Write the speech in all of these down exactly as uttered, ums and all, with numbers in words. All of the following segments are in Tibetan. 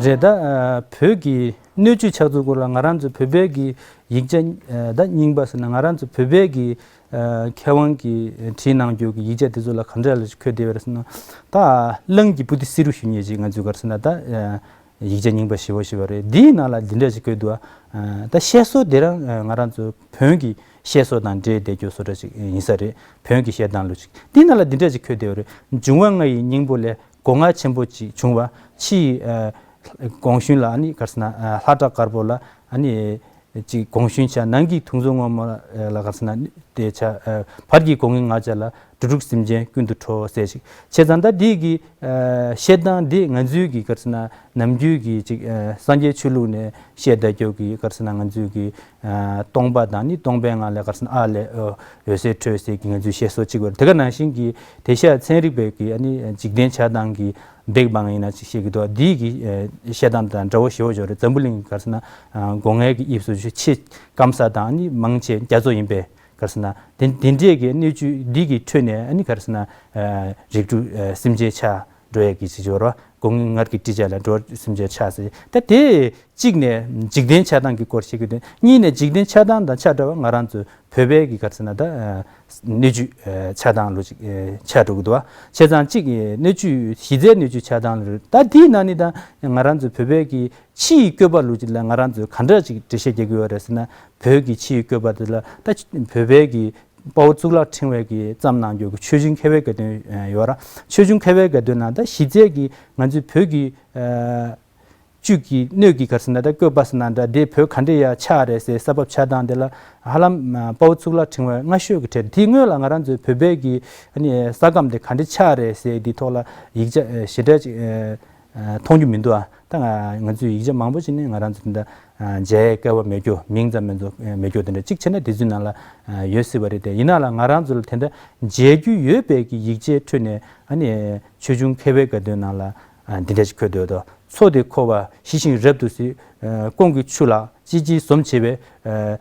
རེད། ད་བོད་ཀྱི་སྣོད་བཅུད་ཆགས་ཚུལ་སྐོར་ལ་ང་རང་ཚོ་བོད་པའི་གི་ཡིག་ཆ་ད་རྙིང་པ་ཟེར་ན་ང་རང་ཚོ་བོད་པའི་གི་མཁས་དབང་གིས་བྲིས་གནང་རྒྱུ་གི་ཡིག་ཆ་དེ་ཚོ་ལ་ག་འདྲ་ལ་འཁོད་བསྡད་པ་རེད་ཟེར་ན། ད་གླང་གི་པུ་ཏི་བསེ་རུ་ཞུ་མཁན་ཅིག་ང་ཚོས་ག་རེ་ཟེར་ན་ད་ཡིག་ཆ་རྙིང་པ་ཞེ་པོ་ཞེ་པོ་རེད། འདིའི་ནང་ལ་འདི་འདྲ་ཞིག་བཀོད་འདུག་ད་བཤད་སྲོལ་དེ་རང་ང་རང་ཚོ་བོན་གྱི་བཤད་སྲོལ་དང་འབྲེལ་བསྡད་རྒྱུ་བཟོ་འདྲ་ཞིག་ཡིན་ས་རེད། བོན་གྱི་བཤད་སྟངས་ལོ་ཅིག་འདིའི་ནང་ལ་འདི་འདྲ་ཞིག་འཁོད་བསྡད་པ་རེད། འབྱུང་བ་ལྔ་ཡི་སྙིང་པོ་ལས། སྒོ་ང་ཆེན་པོ་གཅིག་བྱུང་བ། ཕྱི་ཡི་ཨ་དགོངས་ཞུན་ལ་ཨ་ནི་ག་རེ་ཟེར་ན་ཨ་ལྷ་བྲག་དཀར་པོ་ལ་ཨ་ནི་གཅིག་དགོངས་ཞུན་བྱ། ནང་གི་དུང་མཚོ་སྔོན་མོ་ལ་ག་རེ་ཟེར་ན་དེ་བྱ། ཨ་བར་གྱི་སྒོ་ངའི་ང་བྱ་ལ་འགྲོ་དྲུག་སེམས་ཅན་ཀུན་ཏུ་ཁྲོ་ཟེར་ཞིག་བྱས་ཙང་ད་འདི་གི་ཨ་བཤད་སྟངས་འདི་ང་ཚོའི་གི་ག་རེ་ཟེར་ན་ནམ་རྒྱུན་གྱི་གཅིག་ཨ་སངས་རྒྱས་ཆོས་ལུགས་ནས་བཤད་བསྡད་རྒྱུ་གི་ག་རེ་ཟེར་ན་ང་ཚོའི་གི་ཨ་སྟོང་པ་དང་ནི་སྟོང་པའི་ངང་ལས་ག་རེ་ཟེར་ན་ཨ་ལས་འོད་ཟེར་འཕྲོས་ཟེར་གྱི་ང་ཚོའི་བཤད་སྲོལ་གཅིག་པ་རེད། དེ་ག་ནང་བཞིན་གྱི་དེ་ཤ་ཚན་རིག་པའི་གི་ཨ་ནི་འཇིག་རྟེན་ཆགས་སྟངས་ཀྱི་བིག་བང་ཡིན་ན་ཅིག་བཤད་ཀྱི་འདུག་འདིའི་གི་ཨ་བཤད་སྟངས་དང་འདྲ་བོ་ཞེ་པོ་ཅིག་རེད། འཛམ་བུ་གླིང་གི་ག་རེ་ཟེར་ན་ཨ་སྒོ་ངའི་གི་དབྱིབས་སུ་ཆེས་སྐམ་ས་དང་ཨ་ནི་མང་ཆེ་རྒྱ་མཚོ་ཡིན་པས། ག་རེ་ཟེར་ན་དེ་དེ་འདྲས་ཀྱི་སྣོད་བཅུད་འདི་གི་ཁྲོད་ནས་ཨ་ནི་ག་རེ་ཟེར་ན་ཨ་རིགས་དྲུག་ཨ་སེམས་ཅན་ཆགས་འགྲོ་ཡས་ཀྱི་ཅིག་ཅོག་ར་སྒོ་ངའི་ངར་གྱི་དཀྲིས་ཆ་ལ་འགྲོ་སེམས་ཅན་ཆགས་ཟེར། ད་དེ་གཅིག་ནས་འཇིག་རྟེན་ཆགས་སྟངས་ཀྱི་སྐོར་བཤད་ཀྱི་འདུག་གཉིས་ནས་འཇིག་རྟེན་ཆགས་སྟངས་དང་ཆ་འདྲ་བ་ང་རང་ཚོ་བོད་པའི་གི་ག་རེ་ཟེར་ན་ད་ཨ་སྣོད་བཅུད་ཨ་ཆགས་སྟངས་ལོ་ཅིག་ཨ་ཆགས་འགྲོ་གི་འདུག་བ། བྱས་ཙང་གཅིག་སྣོད་བཅུད་གཞི་རྩའི་སྣོད་བཅུད་ཆགས་སྟངས་ལ་རེད། ད་དེའི་ནང་ནས་ད་ང་རང་ཚོ་བོད་པའི་གི་ཕྱི་ཡི་བཀོད་པ་ལུགས་ཅིག་ལ་ང་རང་ཚོས་ག་འདྲ་ཅིག་འགྲེལ་བཤད་རྒྱག་གི་ཡོད་རེད་ཟེར་ན། བོད་ཀྱི་ཕྱི་ཡི་བཀོད་པ་དེ་ལ་ད་བོད་པའི་གི་དཔའ་བོ་གཙུག་ལག་ཕྲེང་བའི་གི་བརྩམས་གནང་རྒྱུ་གི་ཆོས་འབྱུང་མཁས་པའི་དགའ་སྟོན་ཡོད་ར། ཆོས་འབྱུང་མཁས་པའི་དགའ་སྟོན་ནང་ད་གཞི་རྩའི་གི་ང་ཚོའི་བོད་ཀྱི་བཅུད་ཀྱི་སྣོད་ཀྱི་ག་རེ་ཟེར་ན་ད་བཀོད་པ་ཟེར་ན་འདྲ་དེ་བོད་ག་འདྲ་ཡ་ཆགས་རེད་ཟེར་ས་བབ་ཆགས་སྟངས་དེ་ལ་ཧ་ལམ་དཔའ་བོ་གཙུག་ལག་ཕྲེང་བའི་སྔ་ཤོས་ཀྱི་གྲས་དེའི་སྔོན་ལ་ང་རང་ཚོའི་བོད་པའི་གི་ས་ཁམས་དེ་ག་འདྲ་ཆགས་རེད་ཟེར་དེའི་ཐོག་ལ་ཡིག་ཆ་ཞེ་དྲག་ཅིག་མཐོང་རྒྱུ་མི་འདུག་ཨ། ད་ང་ང་ཚོའི་ཡིག་ཆ་མང་པོ་ཞིག་ནི་ང་རང་ཚོ་དེ་འདྲ་མཇལ་སྐལ་བ་མེད་རྒྱུ་མིང་ཙམ་མེད་རྒྱུ་མེད་རྒྱུ་དེ་འདྲ་གཅིག་བྱས་ན་དེ་ཚོའི་ནང་ལ་ཡོད་སྲིད་པ་རེད་དེ། ཡིན་ན་ལ་ང་རང་ཚོ་ལ་དེ་འདྲ་མཇལ་རྒྱུ་ཡོད་པའི་གི་ཡིག་ཆའི་ཁྲོད་ནས་ཨ་ནི་ཆོས་འབྱུང་མཁས་པའི་དགའ་སྟོན་ནང་ལ་འདི་འདྲ་ཞིག་འཁོད་འདུག་དོ། མཚོ་དེ་འཁོར་བ་ཞི་ཞིང་རབ་ཏུ་བསིལ། ཀོང་གི་ཆུ་ལ་ཅི་ཅི་ཟོམ་བྱེད་པའི།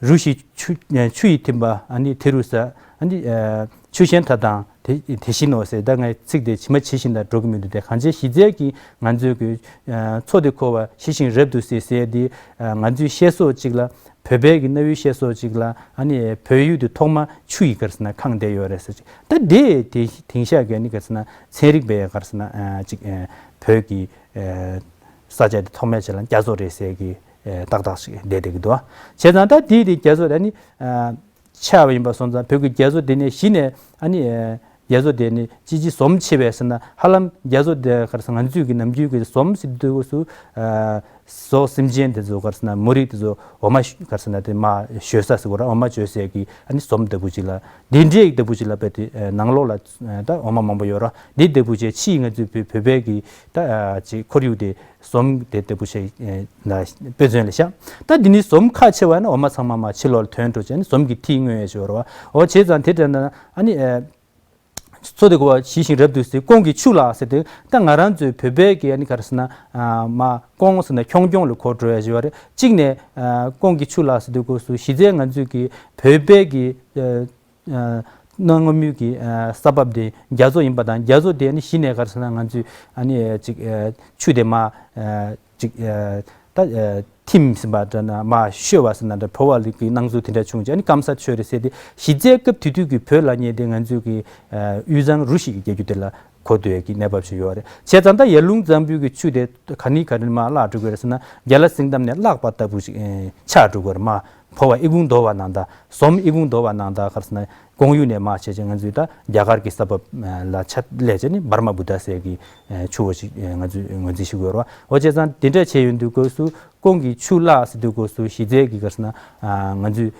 རུ་ཞིག་ཆུ་ཆུ་ཡིས་ཐིམ་པ་ཨ་ནི་དེ་རུ་ས་ཨ་ནི་ཆུ་ཤེལ་ཐ་དང་དེ་དེ་བཞིན་ནོ་ཟེར། ད་ངས་ཚིག་དེ་ཇི་མ་ཇི་བཞིན་དུ་འགྲོ་གི་མི་འདུག་དེ་གང་ཅི་གཞི་རྩའི་གི་ང་ཚོའི་གི་མཚོ་དེ་འཁོར་བ་ཞི་ཞིང་རབ་ཏུ་བསིལ་ཟེར་དེ་ང་ཚོའི་བཤད་སྲོལ་གཅིག་ལ་བོད་པའི་གི་གནའ་བོའི་བཤད་སྲོལ་གཅིག་ལ་ཨ་ནི་བོད་ཡུལ་དུ་ཐོག་མ་ཆུ་ཡིས་ག་རེ་ཟེར་ན་ཁེངས་བསྡད་ཡོད་རེད་ཟེར་ཅིག་ད་དེ་དེ་དེང་ཤག་གི་ཨ་ནི་ག་རེ་ཟེར་ན་ཚན་རིག་པའི་ག་རེ་ཟེར་ན་གཅིག་བོད་ཀྱི་ས་ཆ་དེ་ཐོག་མའི་ཆ་ལ་རྒྱ་མཚོ་རེད་ཟེར་གི་ཏག་ཏག་ཞིག་བསྡད་བསྡད་ཀྱི་འདུག་བྱས་ཙང་ད་དེའི་དེ་རྒྱ་མཚོ་དེ་ནི་ཆགས་པ་ཡིན་པ་སོང་ཙང་བོད་ཀྱི་རྒྱ་མཚོ་དེ་ནས་གཞི་ནས་ཨ་ནི་རྒྱ་མཚོ་དེ་ནི་ཅི་ཅི་ཟོམ་ཆེ་བས་ཟེར་ན་ཧ་ལམ་རྒྱ་མཚོ་དེ་ག་རེ་ཟེར་ང་ཚོས་ཀྱི་ནམ་རྒྱུན་གྱི་ཟོམ་ཟེར་དུས་སུ་ཟོ་སེམས་ཅན་དེ་ཚོ་ག་རེ་ཟེར་ན་མོ་རིགས་དེ་ཚོ་འོ་མ་ག་རེ་ཟེར་ན་དེ་མ་ཞོད་ས་ཟེར་གོ་ར་འོ་མ་བཅོས་སའི་གི་ཨ་ནི་ཟོམ་ལྟ་བུ་ཅིག་ལ་དེ་འདྲའི་ལྟ་བུ་ཅིག་ལ་བས་དེ་ནང་ལོགས་ལ་ད་འོ་མ་མང་པོ་ཡོད་ར་དེ་ལྟ་བུ་ཅིག་ཕྱིའི་ང་ཚོའི་བོད་བོད་པའི་གི་ད་ཅིག་ཁོར་ཡུག་དེ། ཟོམ་དེ་ལྟ་བུ་ཞིག་ན་དཔེ་མཚོན་ལ་བཞག་ད་འདི་ནི་ཟོམ་ཁ་ཕྱེ་བ་ན་འོ་མ་ཚང་མ་མ་ཕྱི་ལོགས་ལ་ཐོན་འགྲོ་བྱས་ནི་ཟོམ་གྱི་མཐིལ་མངོན་ཡས་ཞོར་བ། འོ་བྱས་ཙང་དེ་འདྲ་ན་ཨ་ནི་མཚོ་དེ་འཁོར་བ་ཞི་ཞིང་རབ་ཏུ་བསིལ། ཀོང་གི་ཆུ་ལ་ཟེར་དུས་ད་ང་རང་ཚོའི་བོད་པའི་གི་ཨ་ནི་ག་རེ་ཟེར་ན་མ་ཀོང་ཟེར་ན་ཁྱོང་ཁྱོང་ལ་གོ་འགྲོ་ཡས་ཞོར་བ་རེད། གཅིག་ནས་ཀོང་གི་ཆུ་ལ་ཟེར་དུས་སྐབས་སུ་གཞི་རྩའི་ང་ཚོའི་གི་བོད་པའི་གི་གནའ་སྔ་མོའི་གི་ས་བབ་དེ་རྒྱ་མཚོ་ཡིན་པ་དང་རྒྱ་མཚོ་དེ་ནི་གཞི་ནས་ག་རེ་ཟེར་ན་ང་ཚོས་ཨ་ནི་ཅིག་ཆུ་དེ་མ་ཅིག་ད་ཐིམ་ཟིན་པ་འདྲ་ན་མ་བཤོས་པ་ཟེར་ན་འདྲ་བོ་བ་ལི་གི་སྣང་ཚུལ་དེ་འདྲ་བྱུང་རྗེས་ཨ་ནི་སྐམ་ས་ཆོད་རེད་ཟེར་ཏེ་གཞི་རྩའི་སྐབས་དེ་དུས་ཀྱི་བོད་ལ་ཉེ་དེ་ང་ཚོའི་གི་དབུས་གཙང་རུ་ཞིག་གི་རྒྱལ་རྒྱུད་དེ་ལ་གོ་ཐུབ་ཡས་ཀྱི་གནས་བབ་ཞིག་ཡོད་རེད། བྱས་ཙང་ད་ཡར་ཀླུང་གཙང་པོའི་གི་ཆུ་དེ་ག་ནི་ག་རེ་མ་བརླག་འགྲོ་གི་རེད་ཟེར་ན་རྒྱ་ལ་སེང་གཏམ་ནས་བརླག་པ་ལྟ་བུ་ཞིག་ཆགས་འགྲོ་གི་རེད་མ། ཕོ་བ་ཨི་ཁུང་རྡོ་བ་ནང་ད་ཟོམ་ཨི་ཁུང་རྡོ་བ་ནང་ད་ག་རེ་ཟེར་ན་ཀོང་ཡུལ་ནས་མ་བྱས་ཅིང་ང་ཚོའི་ད་རྒྱ་གར་གྱི་ས་བབ་ལ་ཆ་སླེབས་བྱས་ནི་འབར་མ་བུ་ད་ཟེར་གི་ཆུ་བོ་ཞིག་ང་ཚོས་ངོས་འཛིན་ཞུ་དགོས་རེད་བ། འོ་བྱས་ཙང་དེ་འདྲ་བྱས་ཡོང་དུས་སྐབས་སུ་ཀོང་གི་ཆུ་བརླག་ཟེར་དུས་སྐབས་སུ་གཞི་རྩའི་གི་ག་རེ་ཟེར་ན་ང་ཚོས་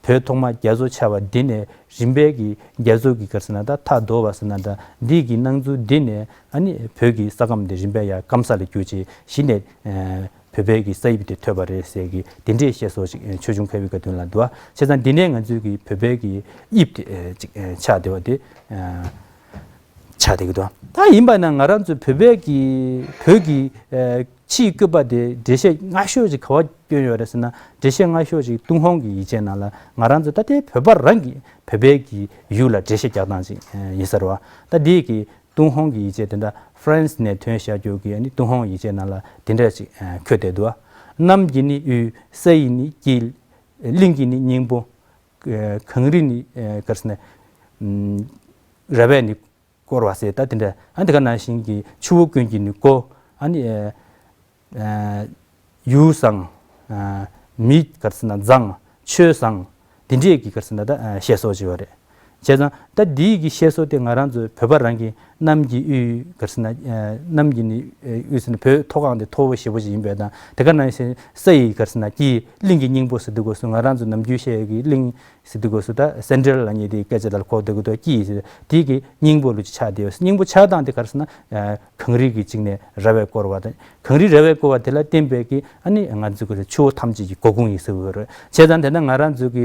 བོད་ཐོག་མ་རྒྱ་མཚོ་ཆགས་པ་འདི་ནས་རིམ་པས་ཀྱི་རྒྱ་མཚོ་གི་ག་རེ་ཟེར་ན་ད་མཐའ་རྡོ་བ་ཟེར་ན་ད་འདི་གི་སྣང་ཚུལ་འདི་ནས་ཨ་ནི་བོད་ཀྱི་ས་ཁམས་འདི་རིམ་པས་ཡར་སྐམ་ས་ལ་གྱུར་ཅིང་གཞི་ནས་བོད་པའི་གི་ས་དབྱིབས་དེ་ཐོབ་པ་རེད་ཟེར་གི་དེ་འདྲའི་བཤད་སྲོལ་ཞིག་ཆོས་འབྱུང་མཁས་པའི་བཀའ་དྲིན་ལ་འདུག་བ། བྱས་ཙང་འདི་ནས་ང་ཚོའི་གི་བོད་པའི་གི་དབྱིབས་དེ་ཅིག་ཆགས་བསྡད་པ་དེ་ཆགས་བསྡད་ཀྱི་འདུག་ད་ཡིན་པ་ན་ང་རང་ཚོ་བོད་པའི་གི་བོད་ཀྱི་ཕྱིའི་བཀོད་པ་དེ་འགྲེལ་བཤད་སྔ་ཤོས་ཅིག་ག་བ་བསྐྱོན་ཡོད་རེད་ཟེར་ན་འགྲེལ་བཤད་སྔ་ཤོས་ཅིག་ཏུན་ཧོང་གི་ཡིག་ཆའི་ནང་ལ་ང་རང་ཚོ་ད་ལྟའི་བོད་པ་རང་གི་བོད་པའི་གི་ཡུལ་ལ་འགྲེལ་བཤད་རྒྱག་སྟངས་ཅིག་ཡིན་ས་རེད་བ། ད་འདི་གི་ཏུན་ཧོང་གི་ཡིག་ཆ་དེ་འདྲ་ཧྥ་རན་སི་ནས་ཐོན་བཞག་རྒྱུ་གི་ཨ་ནི་ཏུན་ཧོང་ཡིག་ཆའི་ནང་ལ་དེ་འདྲ་ཅིག་འཁོད་བསྡད་འདུག་གནམ་གྱི་ནི་དབུས། ས་ཡི་ནི་དཀྱིལ། གླིང་གི་ནི་སྙིང་པོ། གངས་རི་ནི་ག་རེ་ཟེར་ན། ར་བས་ནི་བསྐོར་བ་ཟེར། ད་དེ་འདྲ་ཨ་དེ་ག་ནང་བཞིན་གྱི་ཆུ་བོ་ཀུན་གྱི་ནི་སྒོ། ཨ་ནི། ཡུལ་བཟང་། མི་ག་རེ་ཟེར་ན་མཛངས། ཆོས་བཟང་། འདི་འདྲས་ཀྱི་ག་རེ་ཟེར་ན་ད་བཤད་སྲོལ་ཅིག་ཡོད་རེད། བྱས་ཙང་ད་འདིའི་གི་བཤད་སྲོལ་དེ་ང་རང་ཚོའི་བོད་པ་རང་གི་གནམ་གྱི་དབུས་ག་རེ་ཟེར་ན། གནམ་གྱི་ནི་དབུས་ཟེར་ན་བོད་མཐོ་སྒང་དེ་མཐོ་པོ་ཞེ་པོ་ཞིག་ཡིན་པས་དང་། དེ་ག་ནང་བཞིན་ས་ཡི་ག་རེ་ཟེར་ན་དཀྱིལ། གླིང་གི་སྙིང་པོ་ཟེར་དུས་སྐབས་སུ་ང་རང་ཚོ་ནམ་རྒྱུན་བཤད་ཀྱི་གླིང་ཟེར་དུས་སྐབས་སུ་ད་སེན་ཊྲལ་ལབ་མཁན་དེའི་སྐད་ཆ་དེ་ལ་གོ་བསྡད་ཀྱི་འདུག་དཀྱིལ་ཟེར་དེའི་གི་སྙིང་པོ་ལོ་ཅིག་ཆགས་བསྡད་ཡོད། སྙིང་པོ་ཆགས་སྟངས་དེ་ག་རེ་ཟེར་ན། གངས་རི་གི་གཅིག་ནས་ར་བས་བསྐོར་བ་དང་། གངས་རི་ར་བས་བསྐོར་བ་དེ་ལ་བརྟེན་པའི་གི་ཨ་ནི་ང་ཚོ་གི་ཆུ་བོ་ཐམས་ཅད་ཀྱི་སྒོ་ཁུངས་ཡིན་ཟེར་གྱི་ཡོད་རེད། བྱས་ཙང་དེ་ན་ང་རང་ཚོ་གི་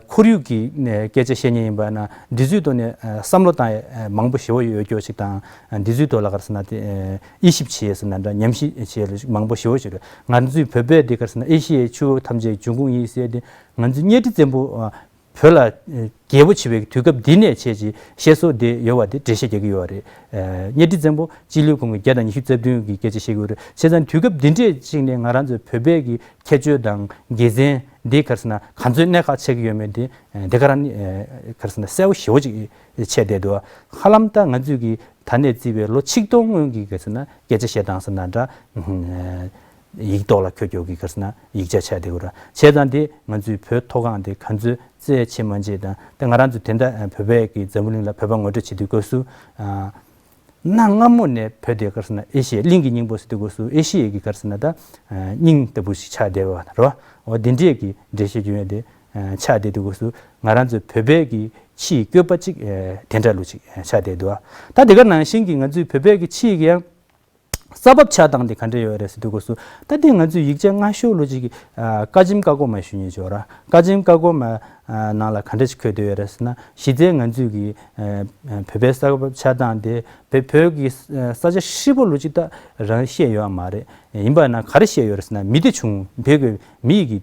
ཁོར་ཡུག་གི་སྐད་ཆ་བཤད་མཁན་ཡིན་པ་ན་འདི་ཚོའི་ཐོག་ནས་བསམ་བློ་བཏང་ཡ་མང་པོ་ཞེ་པོ་ཡོད་རྒྱུ་ཞིག་དང་། འདི་ཚོའི་ཐོག་ལ་ག་རེ་ཟེར་ན་དེ་དབྱེ་ཞིབ་བྱེད་ཡས་ཟེར་ན་འདྲ། ཉམས་ཞིབ་བྱེད་ཡས་མང་པོ་ཞེ་པོ་ཞིག་རེད། ང་ཚོའི་བོད་པས་དེ་ག་རེ་ཟེར་ན་ཨེ་ཤི་ཡའི་ཆུ་བོ་ཐམས་ཅད་འབྱུང་ཁུངས་ཡིན་ཟེར་དེ་ང་ཚོའི་གཉའ་ཁྲི་བཙན་པོ་བོད་ལ་རྒྱལ་པོ་བྱེད་པའི་དུས་སྐབས་འདི་ནས་བྱས་ཀྱི་བཤད་སྲོལ་དེ་ཡོད་པ་དེ་འགྲེལ་བཤད་རྒྱག་གི་ཡོད་རེད། གཉའ་ཁྲི་བཙན་པོ་སྤྱི་ལོའི་གོང་གི་བརྒྱ་དང་ཉི་ཤུ་རྩ་བདུན་གྱི་སྐད་ཆ་བཤད་ཀྱི་ཡོད་རེད། བྱས་ཙང་དུས་སྐབས་འདི་འདྲས་ཅིག་ནས་ང་རང་ཚོའི་བོད་པའི་གི་ཁྱད་ཆོས་དང་དགེ་མཚན་འདི་ག་རེ་ཟེར་ན་ག་ཚོད་གནད་འགག་ཆགས་ཀྱི་ཡོད་མེད་དེ་དེ་ག་རང་ནི་ག་རེ་ཟེར་ན་གསལ་པོ་ཞེ་པོ་ཅིག་ཆགས་བསྡད་འདུག་ཧ་ལམ་ད་ང་ཚོས་གི་ད་ནས་བརྩིས་པའི་ལོ་ཆིག་སྟོང་སྔོན་གྱི་ག་རེ་ཟེར་ན་སྐད་ཆ་བཤད་སྟངས་ཟེར་ན་འདྲ། ཡིག་ཐོག་ལ་འཁོད་རྒྱུ་གི་ག་རེ་ཟེར་ན་ཡིག་ཆ་ཆགས་བསྡད་ཀྱི་ཡོད་རེད། བྱས་ཙང་དེ་ང་ཚོའི་བོད་མཐོ་སྒང་དེ་ག་ཚོད་བརྩི་བྱེད་མ་བྱེད་དང་། དེ་ང་རང་ཚོ་དེ་འདྲ་བོད་པའི་གི་འཛམ་བུ་གླིང་ལ་བོད་པ་ངོ་སྤྲོད་བྱེད་དུས་སྐབས་སུ། གནའ་སྔ་མོ་ནས་བོད་དེ་ག་རེ་ཟེར་ན་ཨེ་ཤི་ཡའི་གླིང་གི་སྙིང་པོ་ཟེར་དུས་སྐབས་སུ་ཨེ་ཤི་ཡའི་གི་ག་རེ་ཟེར་ན་ད་སྙིང་ལྟ་བུ་ཞིག་ཆགས་བསྡད་པ་རེད་བ། འོ་དེ་འདྲས་ཀྱི་འགྲེལ་བཤད་རྒྱུ་ཡོད་དེ་ཆགས་བསྡད་དུས་སྐབས་སུ་ང་རང་ཚོའི་བོད་པའི་གི་ཕྱིའི་བཀོད་པ་ཅིག་དེ་འདྲ་ལུགས་ཅིག་ཆགས་བསྡད་འདུག་ད་དེ་ག་ནང་བཞིན་གྱི་ང་ཚོའི་བོད་པའི་གི་ཕྱིའི་གི་ཡང་ས་བབ་ཆགས་སྟངས་དེ་ག་འདྲ་ཡོད་རེད་ཟེར་དུས་སྐབས་སུ། ད་དེ་ང་ཚོའི་ཡིག་ཆ་སྔ་ཤོས་ལོ་གཅིག་གི་ཀ་ཆེམ་ཀ་ཀོ་མ་ཞུ་ཉེ་ཅོ་ར། ཀ་ཆེམ་ཀ་ཀོ་མ་ནང་ལ་ག་འདྲ་ཞིག་འཁོད་བསྡད་ཡོད་རེད་ཟེར་ན། གཞི་རྩའི་ང་ཚོའི་གི་བོད་པའི་ས་བབ་ཆགས་སྟངས་དེ་བོད་བོད་ཀྱི་ས་ཆ་ཧྲིལ་པོ་ལོ་གཅིག་ད་རང་བཤད་ཡོད་མ་རེད། ཡིན་པ་ན་ག་རེ་བཤད་ཡོད་རེད་ཟེར་ན། མི་སྡེ་ཆུང་བོད་ཀྱི་མི་ཡི་གི་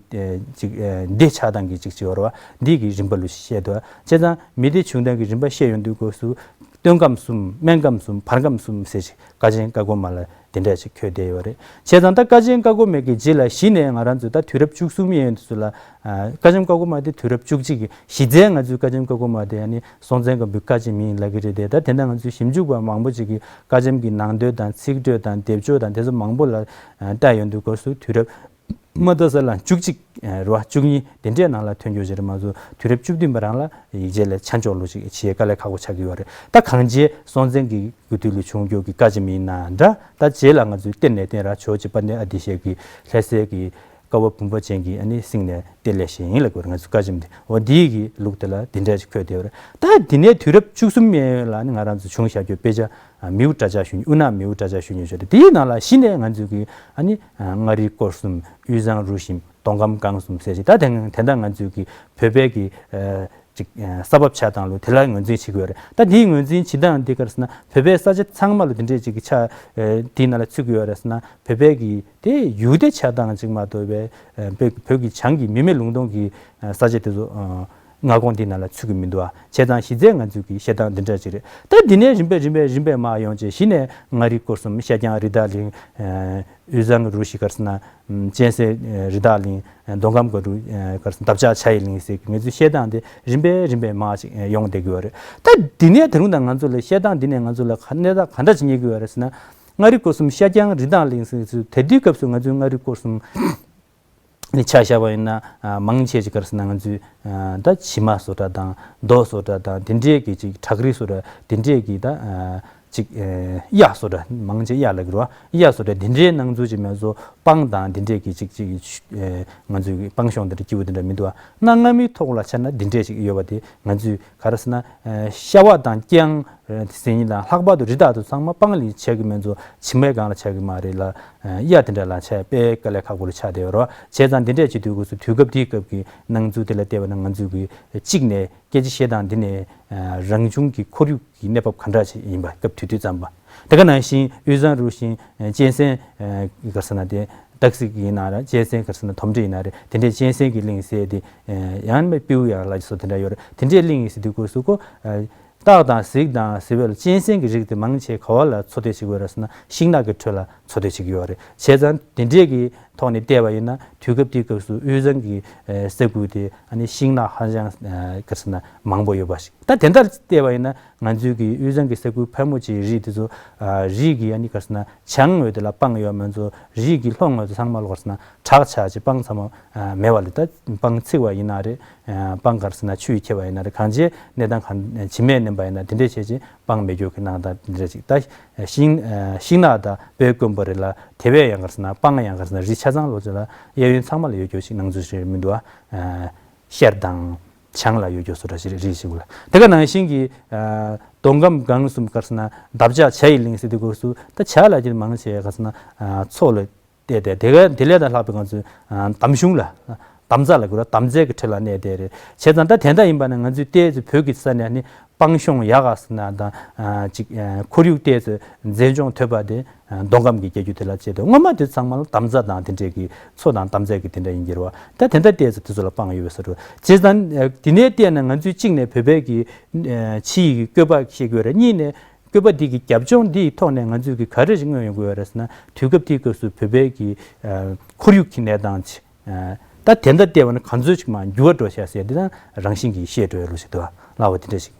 ཅིག་སྡེ་ཆགས་སྟངས་ཀྱི་ཅིག་ཅིག་ཡོད་རེད་བ། འདི་གི་རིམ་པ་ལོ་ཞིག་བཤད་འདུག་བྱས་ཙང་མི་སྡེ་ཆུང་སྟངས་ཀྱི་རིམ་པ་བཤད་ཡོང་དུས་སྐབས་སུ། སྟོན་ཁམས་གསུམ། སྨད་ཁམས་གསུམ། བར་ཁམས་གསུམ་ཟེར་ཞིག་ཀ་ཆེན་ཀ་ཀོ་མ་ལ་དེ་འདྲ་ཞིག་འཁོད་བསྡད་ཡོད་རེད། བྱས་ཙང་ད་ཀ་ཆེན་ཀ་ཀོ་མའི་གི་རྗེས་ལ་གཞི་ནས་ང་རང་ཚོ་ད་དུས་རབས་བཅུ་གསུམ་ཡན་དུ་ཚོ་ལ། ཀ་ཆེན་ཀ་ཀོ་མ་དེ་དུས་རབས་བཅུ་གཅིག་གི་གཞི་རྩའི་ང་ཚོའི་ཀ་ཆེན་ཀ་ཀོ་མ་དེ་ཨ་ནི་སྲོང་བཙན་སྒམ་པོའི་བཀའ་ཆེམས་ཡིན་ལབ་ཀྱི་རེད་དེ། ད་དེ་འདྲ་ང་ཚོའི་ཞིབ་འཇུག་པ་མང་པོ་ཅིག་གིས་བཀའ་ཆེམས་ཀྱི་ནང་དོན་དང་ཚིག་འགྲོས་དང་སྡེབ་སྦྱོར་དང་དེ་ཚོ་མང་པོ་ལ་ལྟ་ཡོང་དུས་སྐབས་སུ་དུས་རབས་མ་ད་ས་ལ་བཅུ་གཅིག་རེད་བ། བཅུ་གཉིས་དེ་འདྲའི་ནང་ལ་ཐོན་རྒྱུ་ཞིག་རེད་མ་གཏོགས་དུས་རབས་བཅུ་བདུན་པ་རང་ལ་ཡིག་ཆ་ལ་ཆ་འཇོག་ལོ་ཞིག་བྱེད་དཀའ་ལས་ཁག་པོ་ཆགས་ཀྱི་ཡོད་རེད། ད་གང་ཅི་སྲོང་བཙན་གྱི་སྐུ་དུས་ལ་བྱུང་རྒྱུ་གི་བཀའ་ཆེམས་ཡིན་ན་འདྲ། ད་རྗེས་ལ་ང་ཚོས་གཏེར་ནས་བཏོན་ར་ཇོ་བོ་རྗེ་དཔལ་ལྡན་ཨ་ཏི་ཤ་གི་ལྷ་སའི་གི་ཀ་བ་བུམ་པ་ཅན་གྱི་ཨ་ནི་གསེང་ནས་གཏེར་ལས་བཞེས་ཡིན་ལབ་དགོས་རེད། ང་ཚོ་བཀའ་ཆེམས་དེ་འོ་འདིའི་གི་ལུགས་དེ་ལ་འདི་འདྲ་ཞིག་འཁོད་བསྡད་ཡོད་རེད། ད་འདི་ནས་དུས་རབས་བཅུ་གསུམ་ཡན་ལ་ནི་ང་རང་ཚོ་བྱུང་བཞག་རྒྱུ་དཔེ་ཆ། མིའུ་གྲྭ་ཆགས་ཞུ་མཁན། དབུ་ནག་མིའུ་གྲྭ་ཆགས་ཞུ་མཁན་ཞུ་རེད། དེའི་ནང་ལ་གཞི་ནས་ང་ཚོས་ཀྱི་ཨ་ནི་མངའ་རིས་སྐོར་གསུམ། དབུས་གཙང་རུ་བཞི། མདོ་ཁམས་སྒང་གསུམ་ཟེར་ཅིག་ད་དེ་དེ་འདྲ་ང་ཚོས་ཀྱི་བོད་པའི་གི་ཅིག་ས་བབ་ཆགས་སྟངས་ལུགས་དེ་ལ་ངོས་འཛིན་བྱེད་ཀྱི་ཡོད་རེད། ད་དེའི་ངོས་འཛིན་བྱེད་སྟངས་འདི་ག་རེ་ཟེར་ན། བོད་པའི་ས་ཆ་ཚང་མ་ལ་དེ་འདྲས་ཅིག་གི་ཆ་དེའི་ནང་ལ་ཚུད་ཀྱི་ཡོད་རེད་ཟེར་ན། བོད་པའི་གི་དེ་ཡུལ་སྡེ་ཆགས་སྟངས་ཅིག་མ་གཏོགས་པའི་བོད་བོད་ཀྱི་བྱང་གི་མི་མེད་ལུང་སྟོང་གི་ས་ཆ་དེ་ཚོ། མངའ་ཁོངས་འདི་ནང་ལ་ཚུད་ཀྱི་མི་འདུག་ཨ། བྱས་ཙང་གཞི་རྩའི་ང་ཚོའི་གི་བཤད་སྟངས་འདི་འདྲ་ཅིག་རེད། ད་འདི་ནས་རིམ་པས་རིམ་པས་རིམ་པས་མར་ཡོང་བྱས་གཞི་ནས་མངའ་རིས་སྐོར་གསུམ། ཤར་རྒྱང་རི་དྭགས་གླིང་། དབུས་གཙང་རུ་བཞི་ག་རེ་ཟེར་ན། གཅན་གཟན་རི་དྭགས་གླིང་། མདོ་ཁམས་ཀྱི་རུ་ག་རེ་ཟེར་ན་འདབ་ཆགས་བྱ་ཡི་གླིང་ཟེར་གི་ང་ཚོའི་བཤད་སྟངས་དེ་རིམ་པས་རིམ་པས་མར་ཅིག་ཡོང་བསྡད་ཀྱི་ཡོད་རེད། ད་འདི་ནས་ད་རུང་ད་ང་ཚོ་ལ་བཤད་སྟངས་འདི་ནས་ང་ཚོ་ལ་ག་གནས་སྟངས་ག་འདྲ་ཅིག་རྙེད་ཀྱི་ཡོད་རེད་ཟེར་ན། མངའ་རིས་སྐོར་གསུམ་ཤར་རྒྱང་རི་དྭགས་གླིང་ཟེར་གི་ཚུལ་དེ་དུས་སྐབས་སུ་ང་ཚོའི་མངའ་རིས་སྐོར་གསུམ་ནི་ཆ་བཞག་པ་ཡིན་ན། མང་ཆེ་ཅིག་ག་རེ་ཟེར་ན་ང་ཚོའི་ད་བྱེ་མ་བཟོ་གྲྭ་དང་རྡོ་བཟོ་གྲྭ་དང་དེ་འདྲའི་གི་ཅིག་བྲག་རི་བཟོ་གྲྭ་དེ་འདྲའི་གི་ད་ཅིག་གཡག་བཟོ་གྲྭ། མང་ཆེ་གཡག་ལབ་ཀྱི་རེད་བ། གཡག་བཟོ་གྲྭ་དེ་འདྲའི་ནང་ཚུད་ཅིག་མེད་བཟོ། སྤང་དང་དེ་འདྲའི་གི་ཅིག་ཅིག་ང་ཚོའི་སྤང་གཤོང་དེ་འདྲ་སྐྱིད་པོ་དེ་འདྲ་མི་འདུག་བ། གནའ་སྔ་མོའི་ཐོག་ལ་ཆ་ན་དེ་འདྲའི་ཅིག་ཡོད་པ་དེ་ང་ཚོའི་ག་རེ་ཟེར་ན། ཤ་བ་དང་རྐྱང་ཟེར་མཁན་དང་ལྷག་པར་དུ་རི་དྭགས་དེ་ཚང་མ་སྤང་ལ་ཆགས་ཀྱི་མེད་བཟོ། བྱེ་མའི་སྒང་ལ་ཆགས་ཀྱི་མ་རེད་ལ། གཡག་དེ་འདྲ་ལ་ཆགས་དཔེ་དཀའ་ལས་ཁག་པོ་ལ་ཆགས་བསྡད་ཡོད་རེད་བ། བྱས་ཙང་དེ་འདྲས་བྱེད་དུས་སྐབས་སུ་དུས་སྐབས་དེའི་སྐབས་ཀྱི་སྣང་ཚུལ་དེ་ལ་བལྟས་པ་ན་ང་ཚོས་ཀྱི་གཅིག་ནས་སྐད་ཆ་བཤད་སྟངས་འདི་ནས་རང་བྱུང་གི་ཁོར་ཡུག་གི་གནས་བབ་ག་འདྲ་ཞིག་ཡིན་པ་སྐབས་དེ་དུས་ཙམ་པ། དེ་ག་ནང་བཞིན་དབུས་གཙང་རུ་བཞི། གཅན་གཟན་ག་རེ་ཟེར་ན་དེ་སྟག་གཟིག་ཡིན་ན་རེད། གཅན་གཟན་ག་རེ་ཟེར་ན་དོམ་དྲེད་ཡིན་ན་རེད། དེ་འདྲས་གཅན་གཟན་གྱི་གླིང་ཟེར་དེ་ཡང་ན་སྤྲེའུ་ཡག་ལ་སོགས་དེ་འདྲ་ཡོད་རེད། དེ་འདྲས་གླིང་ཡིན་ཟེར་དུས་སྐབས་སུ་ཁོ། སྟག་དང་གཟིག་དང་ཟེར་བའི་གཅན་གཟན་གྱི་རིགས་དེ་མང་ཆེ་ག་བ་ལ་འཚོ་སྡོད་བྱེད་ཀྱི་ཡོད་རེད་ཟེར་ན། ཤིང་ནགས་ཀྱི་ཁྲོད་ལ་འཚོ་སྡོད་བྱེད་ཀྱི་ཡོད་རེད། བྱས་ཙང་དེ་འདྲས་ཀྱི་ཐོག་ནས་བལྟས་པ་ཡིན་ན། དུས་སྐབས་དེའི་སྐབས་སུ་དབུས་གཙང་གི་ས་ཁུལ་དེ་ཨ་ནི་ཤིང་ནགས་ཧ་ཅང་ག་རེ་ཟེར་ན་མང་པོ་ཡོད་པ་ཞིག་ད་དེ་འདྲ་བལྟས་པ་ཡིན་ན། ང་ཚོའི་གི་དབུས་གཙང་གི་ས་ཁུལ་ཕལ་མོ་ཆེའི་རིགས་དེ་ཚོ། རིགས་ཀྱི་ཨ་ནི་ག་རེ་ཟེར་ན་བྱང་ངོས་དེ་ལ་སྤང་ཡོད་མ་གཏོགས། རིགས་ཀྱི་ལྷོ་ངོས་དེ་ཚང་མ་ལ་ག་རེ་ཟེར་ན་བྲག་ཆགས་ཀྱི་སྤང་ཚང་མ་མེད་པ་ལས། ད་སྤང་ཚིག་པ་ཡིན་ན་རེད། སྤང་ག་རེ་ཟེར་ན་ཆུ་ཡིས་ཁྱེར་བ་ཡིན་ན་རེད། གང་ཅིའི་གནས་སྟངས་གང་ཇི་མའི་གནས་སྟངས་ཡིན་ན། དེ་འདྲས་བྱས་ཅིང་སྤང་མེད་རྒྱུ་གི་སྣང་སྟངས་དེ་འདྲས་ཅིག་ད་ཤིང་ཤིང་ནགས་དང་སྤོས་དཀོན་པོ་རེད་ལ། དེ་བས་ཡང་ག་རེ་ཟེར་ན་སྤང་ཡང་ག་རེ་ཟེར་ན་རི་ཆ་ཚང་ལོ་ཚོད་ལ་གཡས་གཡོན་ཚང་མ་ལ་ཡོད་རྒྱུ་ཞིག་སྣང་ཚུལ་ཞིག་མི་འདུག་ཨ། ཤར་དང་བྱང་ལ་ཡོད་རྒྱུ་སུ་འདྲ་ཞིག་རེད་ཞིག་ལ། དེ་ག་ནང་བཞིན་གྱི་མདོ་ཁམས་སྒང་གསུམ་ག་རེ་ཟེར་ན་འདབ་ཆགས་བྱ་ཡི་གླིང་ཟེར་དུས་སྐབས་སུ། ད་བྱ་ལབ་ཀྱི་མང་ཆེ་ག་རེ་ཟེར་ན་མཚོ་ལ་བལྟས་ཏེ། དེ་ག་དེ་ལས་ད་ལྷག་པའི་ང་ཚོའི་འདམ་གཞུང་ལ། འདམ་རྩྭ་ལ་གོ་ར། འདམ་རྩྭའི་གི་ཁྲོད་ལ་གནས་བསྡད་རེད། བྱས་ཙང་ད་དེ་འདྲ་ཡིན་པ་ན་ང་ཚོའི་ཏོག་ཙམ་བོད་ཀྱི་ས་ནས་ནི་སྤང་གཤོང་ཡག་ག་རེ་ཟེར་ན་དང་ཅིག་ཁོར་ཡུག་ཏོག་ཙམ་འཛིན་སྐྱོང་ཐུབ་པ་དེ། མདོ་ཁམས་ཀྱི་རྒྱལ་རྒྱུད་དེ་ལ་བྱས་ཏེ། སྔོན་མ་དེ་ཚང་མ་ལ་འདམ་རྩྭ་དང་དེ་འདྲས་ཀྱི་མཚོ་དང་འདམ་རྩྭ་གི་དེ་འདྲ་ཡིན་གྱི་རེད་བ། ད་དེ་འདྲ་ཏོག་ཙམ་དེ་ཚོ་ལ་སྤང་ཡོད་པའི་ས་རུ། བྱས་ཙང་དེ་ནས་བལྟས་ན་ང་ཚོས་གཅིག་ནས་བོད་པའི་གི་ཕྱི་ཡི་བཀོད་པ་ཤེས་དགོས་རེད། གཉིས་ནས་བཀོད་པ་འདི་གི་རྒྱབ་ལྗོངས་འདིའི་ཐོག་ནས་ང་ཚོས་གི་ག་རེ་ཞིག་མངོན་ཡོང་དགོས་རེད་ཟེར་ན། དུས་སྐབས་དེའི་སྐབས་སུ་བོད་པའི་གི་ཁོར་ཡུག་གི་གནས་སྟངས་ཅིག་ད་དེ་འདྲ་བལྟས་པ་ན་ག་ཚོད་ཅིག་མར་འགྱུར་བ་འགྲོ་ཤག་ཟེར་དེ་ད་རང་བཞིན་གྱིས་ཤེས་འགྲོ་ཡ་ལོ་ཞིག་འདུག་ལབ་པ་དེ་འདྲ་ཞིག